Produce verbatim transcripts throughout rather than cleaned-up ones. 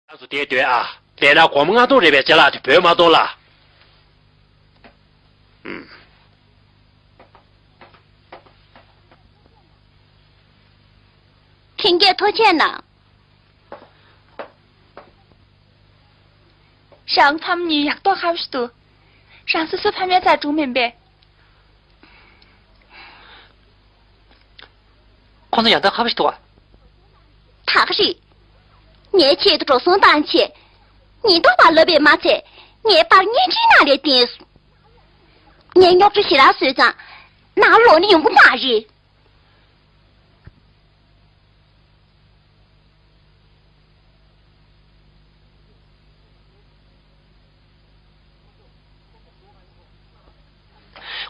ང་ཚོ་དེ་སྡོད་ཨ། བསྡད་ན་སྒོར་མོ་ལྔ་སྟོང་རེད་པས། ཅ་ལག་དེ་བོད་མ་གཏོང་ལ། ཨུམ། ལྷན་རྒྱས་ཐུགས་རྗེ་གནང་། རང་ཕ་མ་གཉིས་ཡག་ཐོག་ཁ་བ་ཞིག་འདུག་རང་སོ་སོའི་ཕ་མའི་རྩར་འགྲོ་མིན་པས། ཁོང་ཚོ་ཡག་ཐོག་ཁ་བ་ཞིག་འདུག་ག་ད་ག་རེད། ངའི་ཆེད་དུ་འགྲོ་སོང་བཏང་བྱས། ཉེན་རྟོག་པ་ལབ་པས་མ་ཚད། ངའི་པར་བརྙན་འཕྲིན་ནང་ལ་བསྟན་སོང་། ངས་རྙོག་དྲ་ཞེ་དྲག་བཟོས་ཙང་། ནང་ལོགས་ནས་ཡོང་གི་མ་རེད།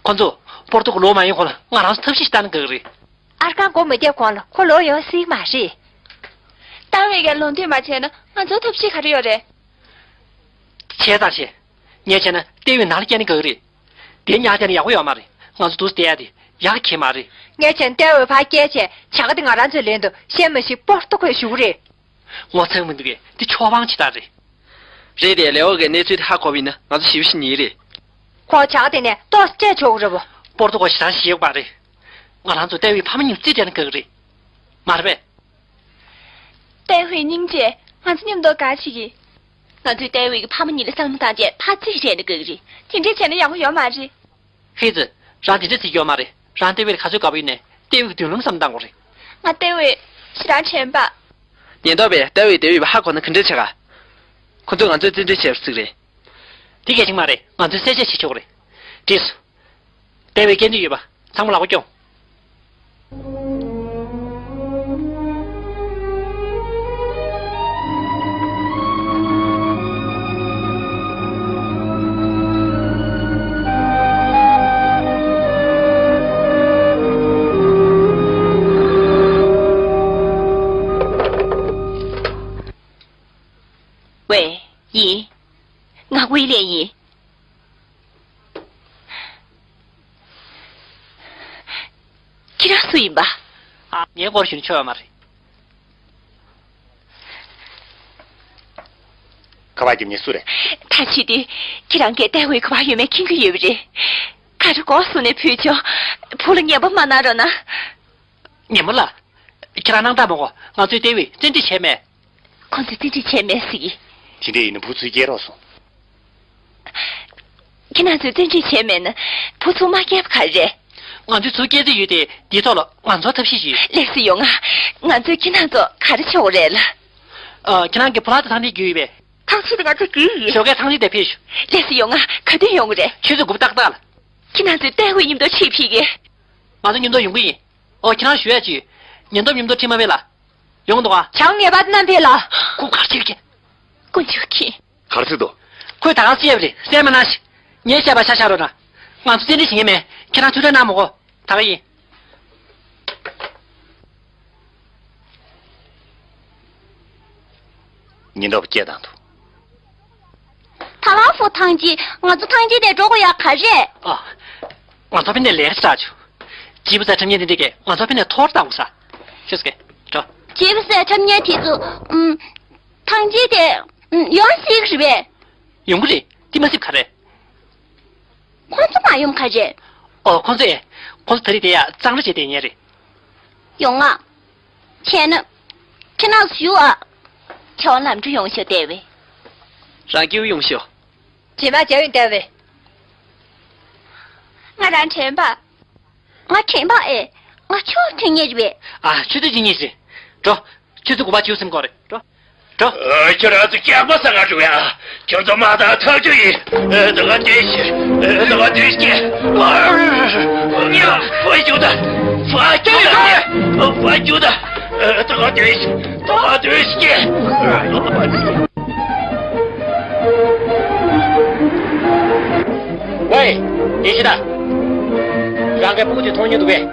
ཁོ་ཚོ་པོར་ཏུ་གལ་ལོག་མ་ཡོང་གོང་ལ་ང་རང་ཚོ་ཐབས་ཤེས་ཤིག་བཏང་ན་དགའ་གི་རེད། ཨར་ཀང་སྒོ་མ་བརྒྱབ་གོང་ལ་ཁོ་ལོག་ཡོང་སྲིད་མ་རེད། ཏཱ་ཝེ་གིས་ལོག་འདོད་མ་བྱས་ན་ང་ཚོ་ཐབས་ཤེས་ག་རེ་ཡོད་རེད། བྱས་ཙང་བྱས། ངས་བྱས་ན་ཏཱ་ཝེ་ནང་ལ་བསྐྱལ་ན་དགའ་གི་རེད། དེ་ཉག་བསྡད་ན་ཡག་པོ་ཡོད་མ་རེད། ང་ཚོ་འདུག་སེ་བསྡད་ཡ་དེ་ཡག་གི་མ་རེད། ངས་བྱས་ན་ཏཱ་ཝེ་ཕར་བསྐྱལ་བྱས་བྱ་དགའ་དེ་ང་རང་ཚོའི་ལེན་དུ་གཞན་མ་ཞིག་པོར་ཏུ་གལ་ཞུ་གི་རེད། ངོ་ཚ་གི་མི་འདུག་གས། འདི་ཆོག་པང་ཆེ་དྲགས་རེད། རེད་དེ། ལེའོ་གིས་གནས་ཚུལ་དེ་ཧ་གོ་བ་ཡིན་ན་ང་ཚོ་ཞེ་པོ་ཞིག་ཉེས་རེད། ཁོང་བྱ་དགའ་དེ་ནས་ཏོག་ཙམ་སྤྲད་ཆོག་གི་རེད་པ། པོར་ཏུ་གལ་ཞེ་དྲག་ཞིག་ཡོད་པ་རེད། ང་རང་ཚོ་ཏཱ་ཝེའི་ཕ་མ་གཉིས་རྩིས་སྤྲད་ན་དགའ་གི་རེད། མ་རེད་པས། ཏཱ་ཝེ་སྙིང་རྗེ། ང་ཚོ་མཉམ་དུ་དགའ་བྱེད་ཀྱི། ང་ཚོས་ཏཱ་ཝེ་གི་ཕ་མ་གཉིས་ལ་བསམ་བློ་བཏང་བྱས་ཕར་རྩིས་སྤྲད་ན་དགའ་གི་རེད། དེ་འདྲས་བྱས་ན་ཡག་པོ་ཡོད་མ་རེད། ཧེ་ཙི། རང་དེ་འདྲས་ཟེར་གྱི་ཡོད་མ་རེད། རང་ཏཱ་ཝེ་ལ་ག་ཚོད་དགའ་པོ་ཡོད་ནའི་ཏཱ་ཝེ་གི་མདུན་ལམ་བསམ་བཏང་དགོས་རེད། ང་ཏཱ་ཝེ་ཞེ་དྲག་དྲན་པ། ཉེན་རྟོག་པས་ཏཱ་ཝེ་ཡི་ཏཱ་ཝེ་ཡིན་པ་ཧ་གོ་ན་ག་འདྲས་བྱེད་ག་ཁོ་ཚོས་ང་ཚོའི་རྩིས་འབྲི་བྱས་པ་ཟིག་རེད། དེ་གལ་ཆེན་མ་རེད། ང་ཚོས་གསལ་བཤད་བྱེད་ཆོག་གི་རེད། འགྲིགས་སོང་། ཏཱ་ཝེ་སྐད་འདོད་ཡོད་པ་ཚང་མ་ལག་པ་རྐྱོང་། ཝེ། ཡིན། ང་ཝེ་ལེ་ཡིན། ཁྱེད་རང་སུ་ཡིན་པ། ཨ། ངའི་སྐོར་ཞུ་ན་ཆོག་ཡོད་མ་རེད། ཁ་པར་རྒྱབ་མཁན་སུ་རེད། ཐབས་ཤེས་དེ། ཁྱེད་རང་གིས་ཏཱ་ཝེ་ག་པར་ཡོད་མེད་མཁྱེན་གྱི་ཡོད་པ་རེད། ག་རེ་དགོས་བཟོས་ནས་ཕུལ་ཆོག་བུ་ལ་ངན་པ་མ་གནང་རོགས་གནང་། ཉན་མོ་ལགས། ཁྱེད་རང་སྣང་དག་མ་གོ། ང་ཚོས་ཏཱ་ཝེ་བཙན་ཁྲིད་བྱས་མེད། ཁོང་ཚོས་བཙན་ཁྲིད་བྱས་མེད་ཟེར་གི། དེ་འདྲ་ཡིན་ན་བུ་ཚུར་སྐྱེལ་རོགས་གསུངས། ཁྱེད་རང་ཚོས་བཙན་ཁྲིད་བྱས་མེད་ན་བུ་ཚུར་མ་སྐྱེལ་བ་ག་རེ་རེད། ང་ཚོས་ཚུར་སྐྱེལ་རྩིས་ཡོད་དེ། འདིའི་ཐོག་ལ་ང་ཚོར་ཐབས་ཤེས་ཤིག་ལེགས་སོ་ཡོང་ང་། ང་ཚོས་ཁྱེད་རང་ཚོ་ག་རེ་བྱེད་དགོས་རེད་ལ། ཨ། ཁྱེད་རང་གི་ཕོ་ལགས་དང་ཐང་ཆེན་བརྒྱུད་ཡོད་པས། ཐང་ཆེན་དེ་ང་ཚོ་བརྒྱུད་ཡིན། ཞོགས་ཀས་ཐང་ཆེན་དེ་ཕེབས་ཤོག་ལེགས་སོ་ཡོང་ང་། ག་དུས་ཡོང་གི་རེད། ཆུ་ཚོད་དགུ་པ་ཏག་ཏག་ལ། ཁྱེད་རང་ཚོས་ཏཱ་ཝེ་མཉམ་དུ་ཆེད་ཕེབས་གི། ང་ཚོ་མཉམ་དུ་ཡོང་གི་ཡིན། ཨོ། ཁྱེད་རང་ཞུ་ཡ་ཅིག་ཉེན་རྟོག་མཉམ་དུ་ཁྲིད་མ་ཕེབས་ལ། ཡོང་འདུག་ཨ། བྱང་ངེས་པར་དུ་བསྣམས་ཕེབས་ལ། ཁོ་ག་རེ་བྱེད་ཀྱི། དཀོན་མཆོག་མཁྱེན། ག་རེ་ཟེར་འདུག་ཁོས་ད་ག་བཤད་པ་རེད། གསན་མ་གནང་ཞིག་ངས་བཤད་པ་ཆ་བཞག་རོགས་གནང་། ང་ཚོ་བཙན་ཁྲིད་བྱེད་མཁན་མེད། ཁྱེད་རང་ཐུགས་ཁྲལ་གནང་མི་དགོས། ད་ག་ཡིན། ཉེན་རྟོག་པ་སྐད་བཏང་འདུག་ཐ་ལ་ཧྥུ་ཐང་ཅི། ང་ཚོ་ཐང་ཅི་དེ་འགྲོ་དགོས་ཡ་ག་རེ་རེད། ཨ། ང་ཚོ་ཕ་ནས་ལས་ཀ་བྱ་ཆོག་སྐྱེས་བུ་ཚ་འཁྲབ་མཁན་དེ་འདྲས་ཀྱིས་ང་ཚོ་ཕ་ནས་ཐོར་བཏང་དགོས་ས། ཤོད་སྐད། འགྲོ། སྐྱེས་བུ་ཚ་འཁྲབ་མཁན་དེ་ཚོ། ཨུམ། ཐང་ཅི་དེ། ཨུམ། ཡོང་སྲིད་ཀྱི་རེད་པས། ཡོང་གི་རེད། དེ་མ་སྲིད་ག་རེ། ཁོང་ཚོ་མ་ཡོང་ག་རེ། ཨོ། ཁོང་ཚོས། ཁོང་ཚོ་ད་རེས་དེ་ཡ་གཙང་སྦྲ་བྱས་བསྡད་མཁན་རེད། ཡོང་ང་། བྱས་ན། ཁྱེད་རང་ཚོ་བཞུགས་ཨ། ཆེ་བ་ལམ་འགྲོ་ཡོང་ཤོག་ཏཱ་ཝེ། རང་སྐྱིད་པོ་ཡོང་ཤོག་རྗེས་མ་མཇལ་ཡོང་ཏཱ་ཝེ། ང་རང་དྲན་པ། ང་དྲན་པ་ཨེ། ང་ཁྱོད་དྲན་མཁན་རེད་པས། ཨ། ཆུ་ཚོད་གཅིག་གཉིས་རེད། འགྲོ། ཆུ་ཚོད་དགུ་པ་བཅུ་ཟིན་གོ་རེད། འགྲོ། འགྲོ། ཨ། ཁྱོད་རང་ཚོ་སྐྱག་པ་ཟ་ག་འགྲོ་ཡ། ཁྱོད་ཚོ་མ་བཏང་ཐག་ཆོད་ཡིན། ཨ། ད་ག་དེ་ཤི། ཨ། ད་ག་དེ་ཤི། ཨ། ཡ། ཕ་ཞུ་ད། ཕ་ཞུ་ད། ཕ་ཞུ་ད། ཨ། ད་ག་དེ་ཤི། ད་ག་དེ་ཤི། ཝེ། དེ་ཤི་ད། རང་གི་སྤུ་གུ་དེ་མཐོང་མྱོང་འདུག་གས།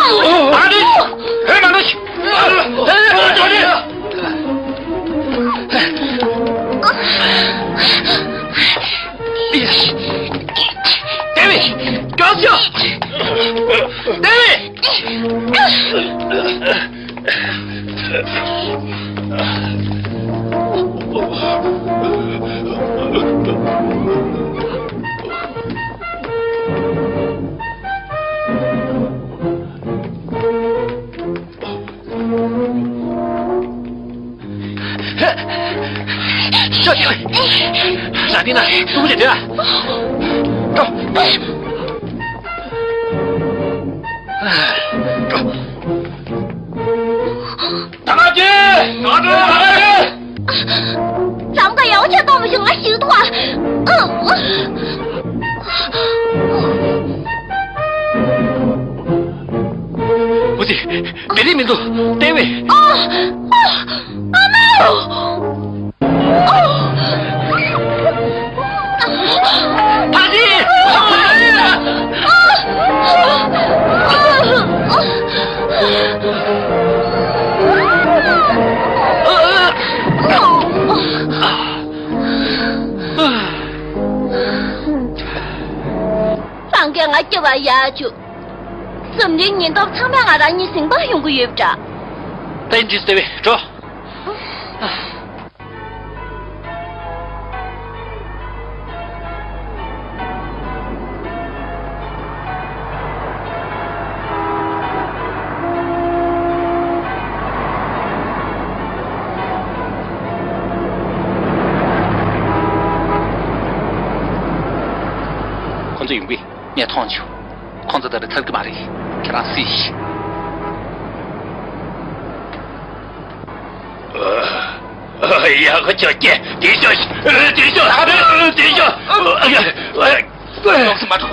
ཨ་ནི། ཧེ་མ་ནི། ཨ་ནི། ཏེ་ཝེ། ཀྱོག་ཀྱོག་ཏེ་ཝེ། ཤོག་ཤོག་ར་ཏི་ན་སུ་བུ་ཅེ་དེ་ཨ། འགྲོ། འགྲོ། ད་ག་ཅི། ད་ག་ཅི། ད་ག་ཅི། རང་ག་ཡག་ཆ་གཏོང་མི་ཤེས་ང་ཞིག་ཐོག་ཨ། འུ་ཙི། བེ་རི་མི་འདུག་ཏེ་ཝེ། ཨ། ཨ། ཨ་མ། ཐང་ཅིན། རང་གིས་ང་སྐྱོབ་པར་ཡར་བྱོས། འཛམ་གླིང་ཉེན་རྟོག་ཚང་མས་ང་རང་གཉིས་ཟིན་པར་ཡོང་གི་ཡོད་པ་འདྲ། ད་ཡིན་དུས་ཟེར་བས་འགྲོ། ཁོ་ཚོ་ཡོང་གི། ངས་མཐོང་བྱུང་། ཁོང་ཚོ་ད་ལྟ་ཚར་གི་མ་རེད། ཁྱེད་རང་སུ་ཡིན། ཡག་ཆོག་གི། དེ་ཤོག་དེ་ཤོག་དེ་ཤོག་ཡོངས་སུ་མ་འགྲོ།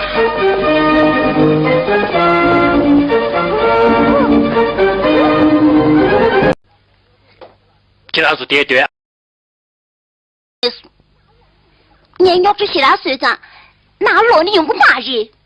ཁྱེད་རང་ཚོ་དེར་སྡོད། ངས་རྙོག་དྲ་ཞེ་དྲག་བཟོས་ཙང་། ནང་ལོག་ནས་ཡོང་གི་མ་རེད།